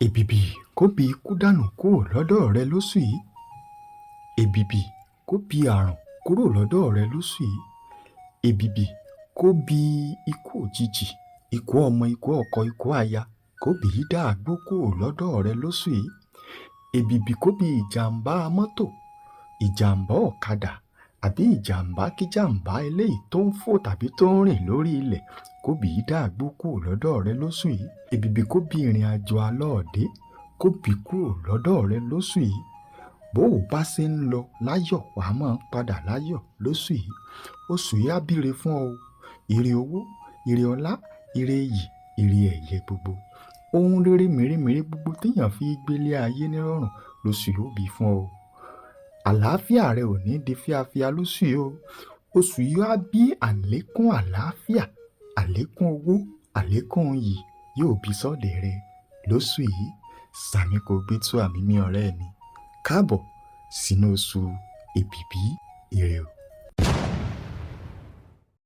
Èbìbì kó bi ikú dànù kúrò lọ́dọ̀ rẹ lóṣù yìí. Èbìbì kó bi àrùn kúrò lọ́dọ̀ rẹ lóṣù yìí. Èbìbì kó bi ikú òjijì, ikú ọmọ, ikú ọkọ, ikú aya, kó bì í dàgbò kúrò lọ́dọ̀ rẹ lóṣù yìí. Èbìbì kó bi ìjàmbá mọ́tò, ìjàmbá ọ̀kadà àbí ìjàmbá kíjàmbá eléyìí tó ń fò tàbí tó ń rìn lórí ilẹ̀ kó bì í dàgbò kúrò lọ́dọ̀ rẹ lóṣù yìí. Èbìbì kó bi ìrìn àjò alọ́ọ̀dé kó bì í kúrò lọ́dọ̀ rẹ lóṣù yìí. Bó o bá ṣe ń lọ láyọ̀, wàá máa padà láyọ̀ lóṣù yìí. Oṣù yìí á bíre fún ọ o. Ire owó, ire ọlá, ire iyì, ire ẹ̀yẹ gbogbo. Ohun rere mèremère gbogbo téèyàn fi gbélé ayé nírọ̀rùn lóṣù yìí ó bí fún ọ o. Àlàáfíà rẹ ò ní di fíafía lóṣù yìí o. Oṣù yìí á bí àlékún àlàáfíà, àlékún owó, àlékún iyì yóò bí sọ́ọ̀dẹ̀ rẹ lóṣù yìí. Sàmì kò gbé tú àmì mi ọ̀rẹ́ mi. Káàbọ̀ sínú oṣù Èbìbí. Ire o.